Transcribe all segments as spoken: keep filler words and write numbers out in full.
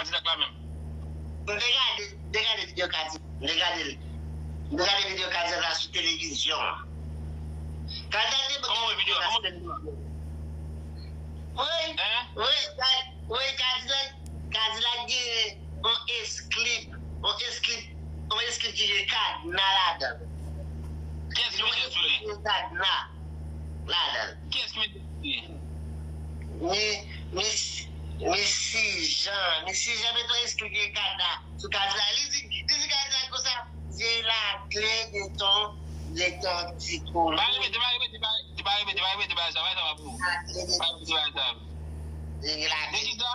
Kadilak la menm. M te gade, m te gade videyo Kadilak, m te gade l. M te gade videyo Kadilak la sou televizyon an. Kadilak te ban Kòman wè videyo a? Kòman televizyon. Wi, Hein? Wi, Kad- wi, Kadilak, Kadilak gen yon esklip, yon esklip, yon esklip ki gen kadna ladan l. Kiyès ki mete l sou li? Gen kadna ladan l. Kiyès ki mete l sou li? Mi, mi, Misi Jan, Misi Jan mete yon esklip ki gen kadna sou Kadilak. Li di, li di Kadilak konsa, vye lakle de ton, de ton ti kolo. Pa repete, pa repete, pa repete, pa repete, pa repete, pa sa, pa sa, pa pou. Pa repete, pa sa. Li gen lakle. De ki sa?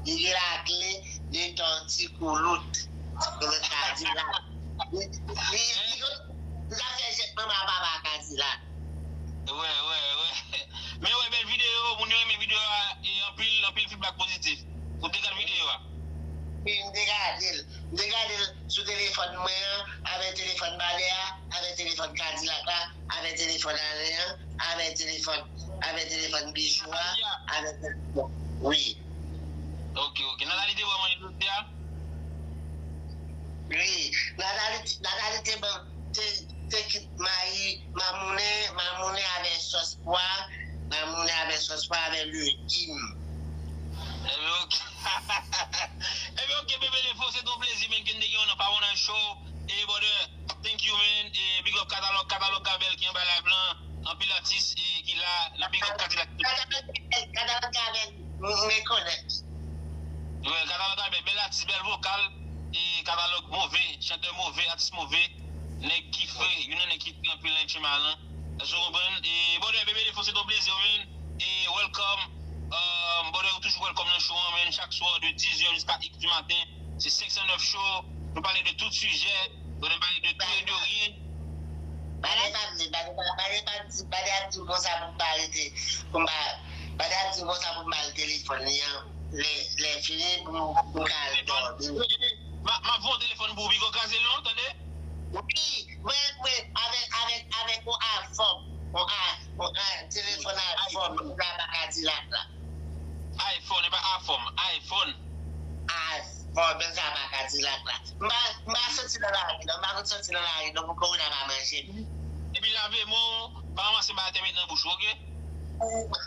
Li gen lakle de ton ti koulout. Ti koulout Kadilak. Li, li, li, li ap fè jèt manman papa Kadilak. Wè, wè, wè. Men wè, bèl videyo, moun yo renmen videyo a, e anpil, anpil feedback pozitif. Ou te gade videyo a? Wi, m te gade l. M te gade l sou telefòn mwen an, avèk telefòn Balè a, avèk telefòn Kadilak la, avèk telefòn Alen an, avèk telefòn, avèk telefòn Bijou a, avèk, wi. Ok, ok. Nathalie te bon manje jodi a? Wi, Nathalie, Nathalie te ban, te, te kit mayi, mamounen, mamounen avèk sòs pwa, mamounen avèk sòs pwa avèk legim. Ebyen, ok. Ebyen, ok, Bebe Defo, se ton plezi, men, ke n te gen w nan Pawonay Show. E, brother, thank you, man. E, big up Katalòg, Katalòg Kabèl ki anba live lan. Anpil atis, e, ki la, n ap big up Kadilak. Katalòg Kabèl, Katalòg Kabèl, m, m rekonèt. Wè, Katalòg Kabèl, bèl atis, bèl vokal. E, Katalòg move, chantè move, atis move. Nèg ki fre, youn nan nèg ki fre anpil nan H M A lan. Èske w konprann? E, brother, Bebe Defo, se ton plezi, man. E, welcome. Um, brother, ou toujou welcome nan show an, man. Chak swa de dizè jiska x di maten. Se senk san nèf Show. Nou pale de tout sijè. Brother, nou pale de tout e de ryen. Bale pa di, bale pa, bale pa di, bale ap di w konsa pou m pa rete, pou m pa, bale ap di w konsa pou m ba l telefòn li an, lè, lè fini pou m, pou m ka al dòmi. M a, m ap voye yon telefòn pou w, piga w kraze l non, tande? Wi, mwen, mwen, avèk, avèk, avèk yon iPhone, yon i-, yon i-, telefòn iPhone, m ka ba Kadilak la. iPhone, e pa iPhone, iPhone. iPhone, men sa pa Kadilak la. M pa, m pa soti nan lari, non, m pa konn soti nan lari, non, pou kowona pa manje m. Epi lave men w, pa ranmase bagay te met nan bouch ou, ok?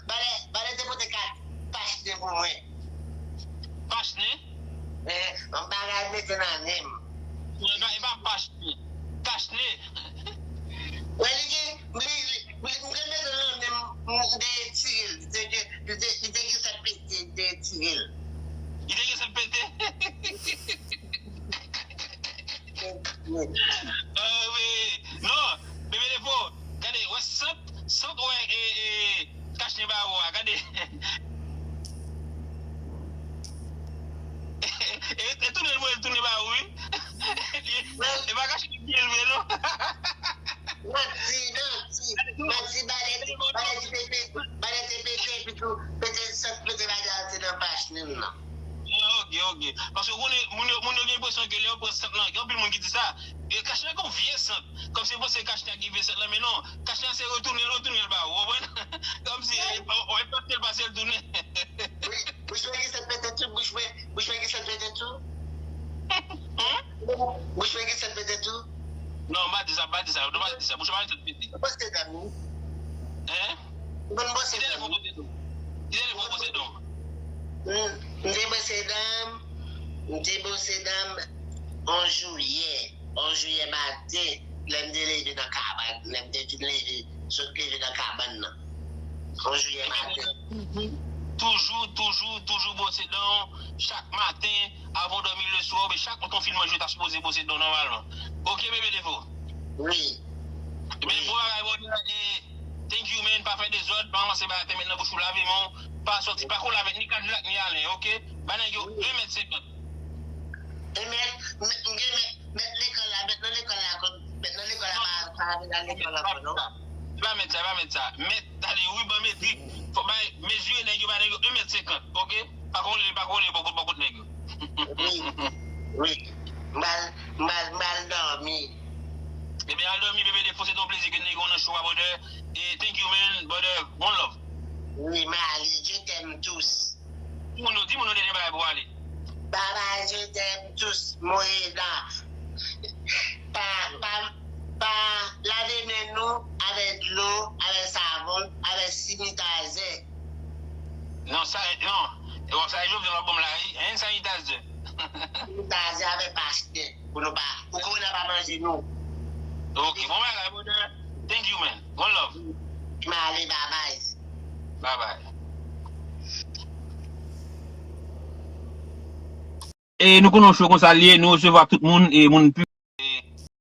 Bale, bale te pote kat pach de pou mwen. Pach nen? Eh, yon bagay mete nan nen m. Non, e pa, e pa pach nen. Kach nen. Wè, li gen, li, li, li, m te mete nan nen m, m te retire l. Li te gen, li te, li te gen sèt pete, m te retire l. Li te gen sèt pete? Ah, wi. Non, Bebe Defo, gade, wè sant, sant, wè, e, e, Kach nen ba ou a, gade. E, e tounen l voye l tounen ba ou, wi. E pa kache li vye l vre, non. Manti, manti, manti, bale, bale te pete, bale te pete, epi tou, pete, sant pete bale a te nan pach nen m nan. Ah, ok, ok. Paske ou konnen, moun yo, moun yo gen enpresyon ke lè yo pran sant lan, gen anpil moun ki di sa, e Kach nen gon vye sant. Kòmsi yo panse Kach nen ki vye sant lan, men non. Kach nen se retounen l, retounen l ba ou, w konprann? Kòmsi, w, w pase l, pase l tounen. Wi, bouch mwen gen sèt pete tou, bouch mwen, bouch mwen gen sèt pete tou. Bouch mwen gen sèt pete tou. Non, m pa di sa, m pa di sa, non, m pa di sa. Bouch mwen pa gen sèt pete. Bwose dan m, wi. Hein? Mwen bwose dan m. Ki telefòn bwose dan w? Ki telefòn bwose dan w? M, m te bwose dan m, m te bwose dan m an jiyè. Yon jiyè maten, lè m te leve nan kabann, lè m te fin leve, sot leve nan kabann nan. Yon jiyè maten. Toujou, toujou, toujou bwose dan w chak maten, avan w dòmi leswa, oubyen chak lè w fin manje, w ta sipoze bwose dan w nòmalman. Ok, Bebe Defo? Wi. Men bon bagay, bon, e, thank you, man, pa fè dezòd, pa ranmase bagay te met nan bouch ou, lave men w, pa sòti, pa kole avèk ni Kadilak, ni Alen, ok? Ba nèg yo en mèt senkant. E mèt, mèt, m gen mèt, mèt lekòl la, mèt nan lekòl la, kon, mèt nan lekòl la, pa, pa vin al lekòl ankò, non. Se pa mèt sa, se pa mèt sa. Mèt, tande, riban metrik. Fò bay, mezire nèg yo, ba nèg yo en mèt senkant, ok? Pa kole, pa kole, bò kot, bò kot nèg yo. Wi, wi. M al, m al, m al dòmi. Ebyen, al dòmi, Bebe Defo, se ton plezi ke n te gen w nan show a, brother. E thank you, man, brother. One love. Wi, m ale, je t'aime tous. Di moun yo, di moun yo dènye bagay pou w ale. Bye bye, je t'aime tous, Moyeda. Pa, pa, pa lave men nou avèk dlo, avèk savon, avèk sanitayzè. Non, sa, non. E wap sa, Jovenel wap ban m la, wi. Hand sanitizer. Sanitayzè avèk pastè. Pou nou pa, pou korona pa manje nou. Ok, bon bagay, brother. Thank you, man. One love. M ale, bye bye. Bye bye. E nou konnen yon show konsa l ye, nou resevwa tout moun, e moun pi